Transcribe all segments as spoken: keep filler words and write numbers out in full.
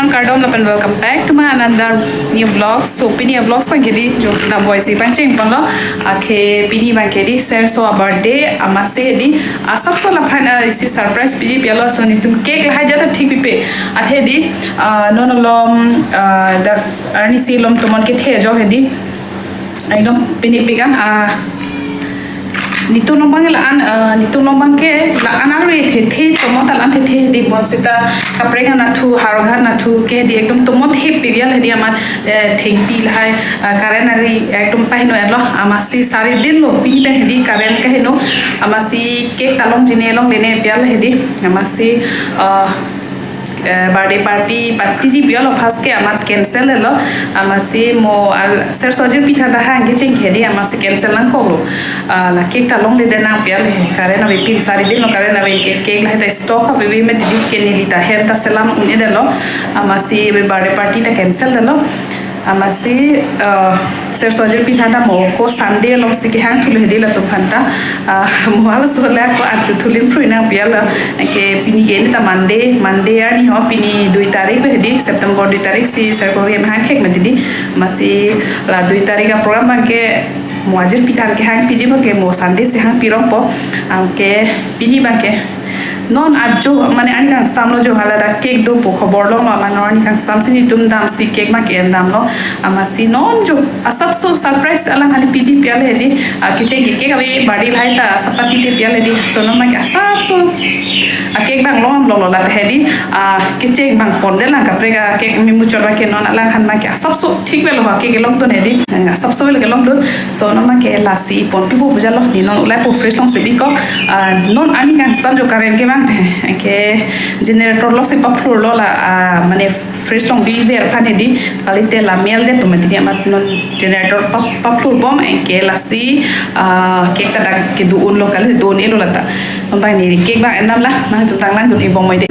Kardom lapen welcome back to my another new vlog. So pini a vlogs abang ke di jok na boy si pangcheng ponlo. Athe pini abang ke di Serso a birthday, amatsi di asapso laphan, ah, isi surprise piji pi-etlo. So netum cake lahai ajat ta thik pipe. Athe di, ah, non alom, ah, dak arnisi alom tomon kethe ajok he di. Ekdom pini pik an, ah, netum along abang la-an, ah, netum along abang ke la-an arve thethe, tomon ta la-an thethe di, bonsita kaprek anatthu, Howraghat anatthu ke di ekdom tomon thepik pipe he di, amat, eh, thengpi lahai, ah, current ari ekdom paheno-etlo, amatsi sari din lo pini pen he di current kaheno, amatsi cake ta longle ne longle ne pipe he di, amatsi, ah, eh, birthday party, party ji pi-etlo, first ke amat cancel lo, amatsi mo al Serso ajirpi than ta hang kecheng ke di, amatsi cancel nangkoklo. Ah, la cake ta longledet nang pipe he, current avepin sari din lo, current ave ke cake lahai ta stock aveve me di ke neli ta hem ta selam un-edetlo, amatsi ave birthday party ta cancel lo. Amatsi, eh, Serso ajirpi than ta mo ko Sunday alongsi kehang thulo he di latum aphan ta. Ah, mo halaso le ko achu thulim phrui nang pipe la. Ke pini ke ni ta Monday, Monday arni ho, pini dui tarik lo he di, September dui tarik si Serso ke mahang thek mati di. Amatsi la dui tarik a program abang ke mo ajirpi than kehang piji abang ke mo Sunday si hang pirong po. Anke pini abang ke non ajo mane ani kangsam lo jo, hala dak cake do pu khobor longlo, amat non ani kangsam si netum damsi cake abang ke-en damlo, amatsi non jo asapso surprise alang hali piji pipe he di, ah, kecheng ke cake ave, birthday lahai ta asap party te pipe he di, so non abang ke asapso, ah, cake abang long longlo la ta he di, ah, kecheng abang pondet lang kaprek a cake me muchot abang ke non alang han abang ke asapso thik avelo ha cake kelongdun he di, eh, asapso avelo kelongdun. So non abang ke lasi ponpipo pu jalo, ne non ulai po fridge alongsi bikok, ah, non ani kangsam jo current ke abang ke generator alongsi paplurlo la, ah, mane fridge along biver aphan he di, kalite la mel det pu mati di, amat non generator pa, paplur bom, anke lasi, ah, cake ta dak kedo unlo, kali do un-elo la ta. Non abang ne cake abang en dam la, nangtum tang langdun-ik bom moi de.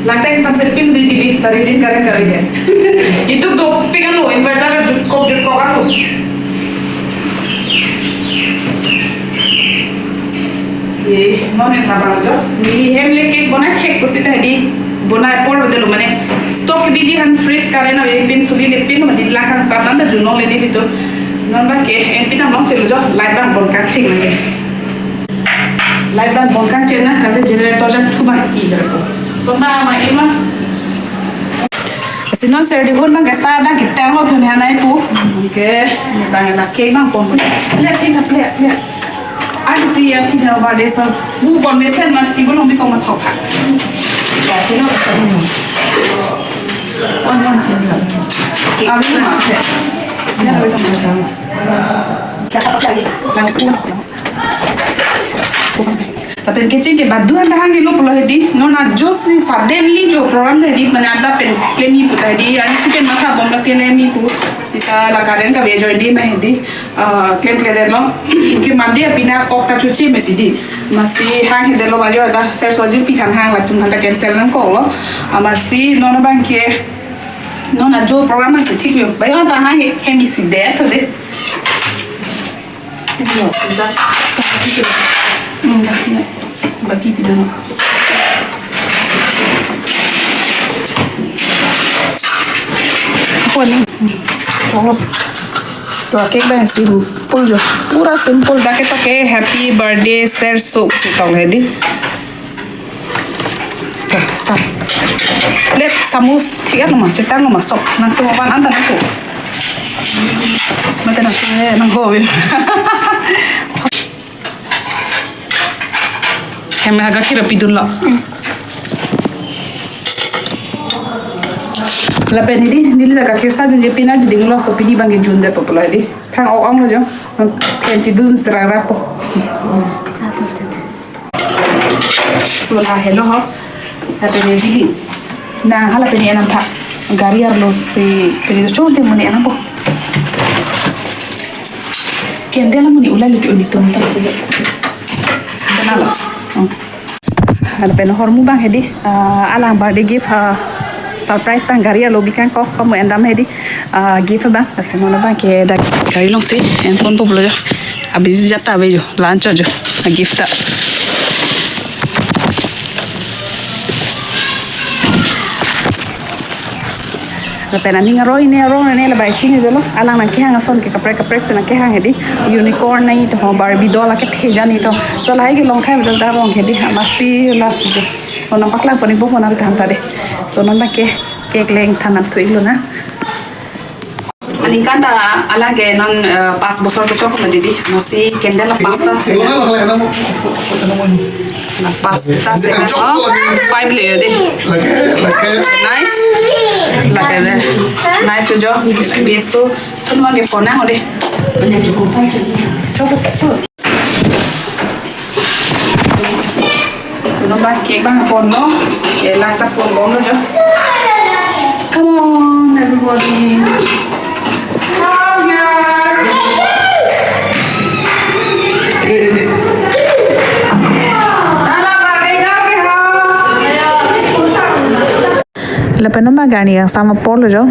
Langtang samse pin di jili, sari din current kali ya. Itu dopik an lo, inverter jutkok jutkok an lo. Si, non en labang jo. Neli hem le cake bonai thek pusita he di. Bonai apor betul lo mane. Stock biji han fridge current avepin suli le pin mati, la kangsam than ta junong le ne di to. Non abang ke en pi tang long chelo jo. Light abang pon kangcheng mane. Light abang pon kangcheng na, kate generator jang thu abang i berpo. So na ma ima. Si non ser di hun abang ke sa dang ketang lo thun hanai pu. Oke, ni abang la cake abang pon. Plate thik ha, plate, plate. Arnisi ya pida ba de so. Bu pon mesen ma table along bikok ma thok ha. Ya, kilo. One, one, two, one. Abi ma. Ya, abi ma. Lapen kecheng ke badu an ta hanglo pulo he di, non ajo si suddenly jo program ta he di, mane adap pen klemji pu ta he di, arnisi pen matha bomlo klemji pu, sita la current kave ajoine ma he di, ah, klemkledetlo, ke Monday apina kok ta choche mati di, amatsi hanghe detlo ba jo ta, Serso ajirpi than hang latum aphan ta cancel nangkoklo, amatsi non abang ke, non ajo program si thik yo, ba jo ta hanghe, hem isi det to de. Ini loh, sudah. Hmm, dah, ya. Bagi pidana. Apa ni? Hmm. Oh. To cake abang simple jo. Pura simple. Dak ketok ke happy birthday Serso si tong le di. Sa. Plate, samus, thik an lo ma, chetang lo ma, sok. Nangtum aban anta nangtum. Mate nangtum, eh, nang ho, win. Hem ha gakhir pidunlo. Lapen hidi, neli la gakhir sa junji pina jiding lo, so pini abang ke junde popular di. Thang ok ong lo jo. Hem chidun sera rapo. Sa tur tur. So lahelo ho. Lapen ne jili. Na hala pen ne enam tha. Gari arlo si pen ne chonte mo ne enam po. Kende la mo ne ulai lupi uni tum ta si. Kena lo. Hmm. Lapen hormu abang hedi, ah, alang birthday gift, ah, surprise abang gari arlo bikangkok, kamu en dam hedi, ah, gift abang. Lasi non abang ke dak gari along si en ponpo pulo jo. Abi jat ta ave jo, la-an chot jo, a gift ta. Lapen aning aroi ne arong ne la bai chini dolo. Alang nangkehang ason ke kaprek kaprek si nangkehang hedi. Unicorn nangji to, Barbie doll akethe jani to. So lahai kelong khai betul ta rong hedi. Amatsi lasi de. So nangpaklang pon-ikpo pon abi than ta de. So non abang ke cake le ingthan nangthu-iklo na. Aningkan ta alang ke non, eh, pas bosor kechok ma didi. Amatsi candle la pasta si. Silo na, lalo na mo. Na pasta si. Oh, five le yo de. Lake, lake. Nice. Lake de. Nice ko jo. Biaso. Sunwan ke pon nang de. Chocolate sauce. Suno ba cake abang ponlo. Cake lang ta ponbomlo jo. Come on, everybody. Come here. Lapen non abang garni kangsam apor lo jo.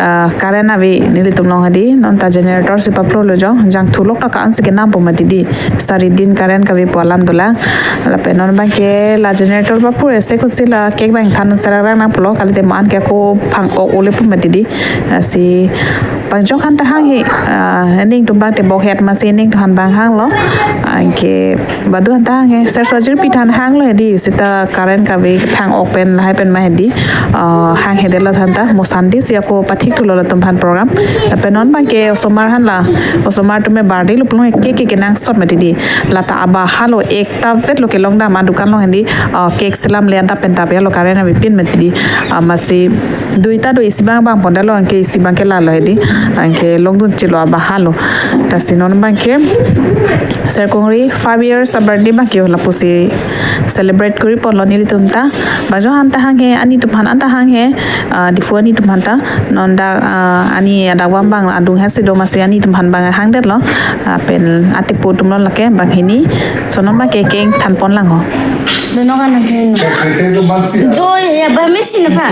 Ah, current ave nelitum along hedi, non ta generator si paplolo jo, jangthu lok ta ka-an si kenampo ma didi, sari din current kavepo alam dolang. Lapen non abang ke la generator papur ese kusi la cake abang than serak rak nangpo lo, kalite ma-an ke ako phang-ok ole pu ma didi, ah, si pangjok han ta hanghe, ah, nelitum abang tebok het amatsi nelitum han abang hanglo, anke badu han ta hanghe, ser so ajirpi than hanglo hedi, seta current kave phang-ok pen lahai pen ma hedi, ah, hanghedet lo than ta, mo Sunday si ako pathik thulo latum aphan program. Lapen non abang ke osomar han la, osomar atum ke birthday lo pulo, cake ke kenangsot ma didi. Lata abahalo, ekta vet lo kelong dam adukan along hedi, ah, cake selam le adap pen ta ave lo current avepin ma didi. Ah, amatsi duita do, isi abang abang pondetlo, anke isi abang ke lalo hedi, anke longdun chelo abahalo. Lasi non abang ke Sir Kongri five years a-birthday abang ke lapusi celebrate kori ponlo nelitum ta. Bang jo han ta hanghe, nelitum han an ta hanghe, ah, Diphu nelitum han ta. Non dak, ah, neli adak abang abang adung hasi do amatsi nelitum han abang hangdetlo. Ah, pen atipu atum lo lake banghini. So non abang ke cake than pon lang ho. Dono kan nang hino. Joy ya ba mesi na pa.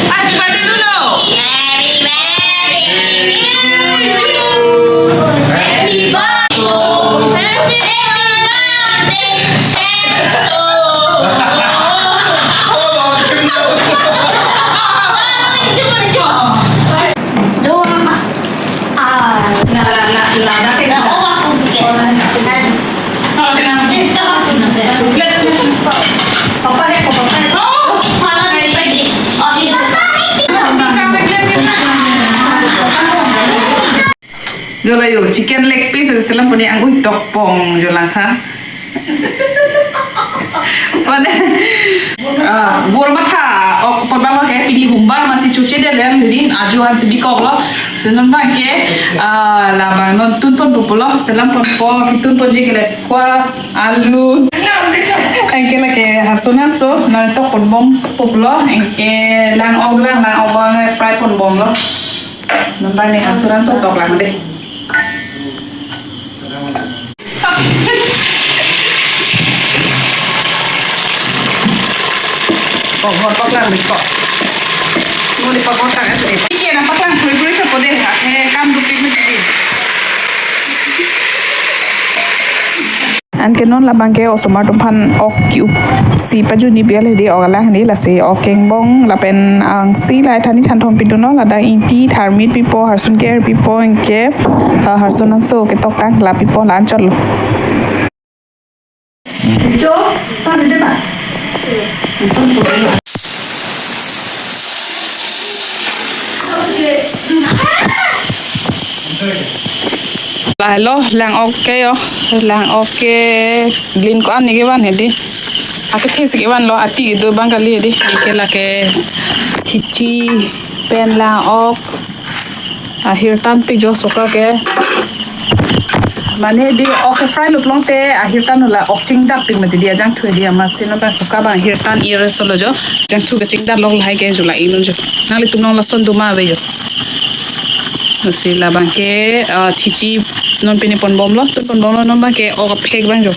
Happy birthday, Lulu. Happy birthday. Happy birthday. Doa. Ah, la, la, la, la, la, la, oh, aku pikir. Oh, kenapa? Papa hai, papa hai. Oh, malah tadi. Oh, iya. Jo la yo, chicken leg piece selam puni angui tokpong jo lang ha. Mane, ah, bor matha ok pon abang ke pini humbar amatsi chuche de lem diri, ajo han si bikoklo. Selam abang ke, ah, labang non tun ponpo pulo, selam ponpo, kitun ponji ke le squash, alu. Anke lake harsun hanso, non tok ponbompo pulo, anke lang-ok lang, lang-ok abang fry ponbomlo. Non abang ne harsun hanso tok lang de. Kok, kok, paklang deh, kok. Semua dipakotang aja deh. Iya, na paklang kuri-kuri sa pode, ha, he, kam dupik mesti deh. Anke non labang ke osomar atum aphan ok ki-up si pajuni bial hedi, ok alang hedi, lasi ok kengbong lapen angsi lahai than ni than thom pidunlo, ladak ingti tharmit pipo, harsun ke-er pipo, anke, ah, harsun hanso ketoktang la pipo, la anchotlo. Lahelo lang-ok ke yo, lang-ok ke lin ko-an ne kevan hedi. Akethe si kevanlo, ati kedo abang kali hedi. Anke lake thichi pen lang-ok. Ahirtan pik jo soka ke. Mane di ok fry lo pulote ahirtan lo la ok chingdap pik mati di ajangthu di amatsi non abang soka abang ahirtan ir solo jo. Ajangthu ke chingdap lok lahai ke jo la inun jo. Nanglitum along lason doma ave jo. Lasi labang ke, ah, thichi Non pini ponbomlo, tun ponbomlo, non abangke ok aphek abang jo.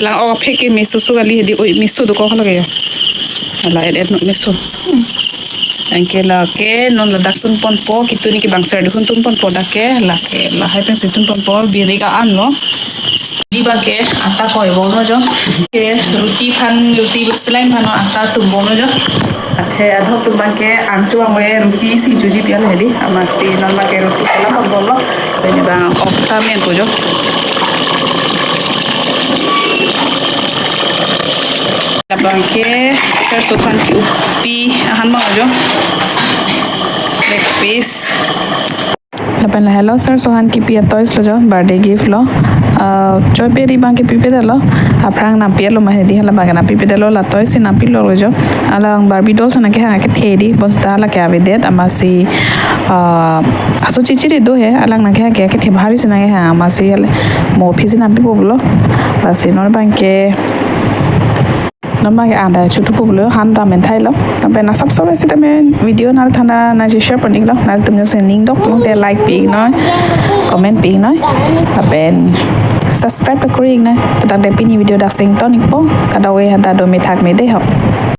Lang ok aphek ke meso so kali hedi, oi, meso dokok lake jo. Hala et et no meso. Anke lake non ladak tun ponpo, kituni ke bangser dihun tun ponpo dak ke, lake lahai pensi tun ponpo, birik an lo. Di abangke atta koi bomlo jo. Ke roti aphan, roti berselai aphan atta tum bomlo jo. Athe adhok atum abangke angcho angwe roti isi choji pi-an hedi. Amatsi non abangke roti kala ponbomlo. Pini abang ok ta menpo jo. Abangke sarso aphan kipi ahan abang jo. Leg piece. Lapen lahelo sarso aphan kipi a-toys lo jo, birthday gift lo. Ah, choi pe ri abangke pipedetlo. Aphrang nampi-etlo ma hedi, hala abangke nampipedetlo, la toys si nampilo jo. Alang Barbie doll si nangkehang akethe di, bonsita lake avedet, amatsi, ah, aso chichiri do he, alang nangkehang ke akethe bahari si nangkehang, amatsi hale mo aphi si nampipo pulo. Lasi non abangke non abangke anda chutu pulo, han ta men thailo. Lapen asap so besi tame video nangthan ta nangji share pon-iklo. Nangtum jongsi ning dok tangte like pi-iknoi, comment pi-iknoi. Lapen subscribe ta kori-iknoi. Tangte pini video dak si ington-ikpo. Kadokave aphan ta dome thakme dei ho.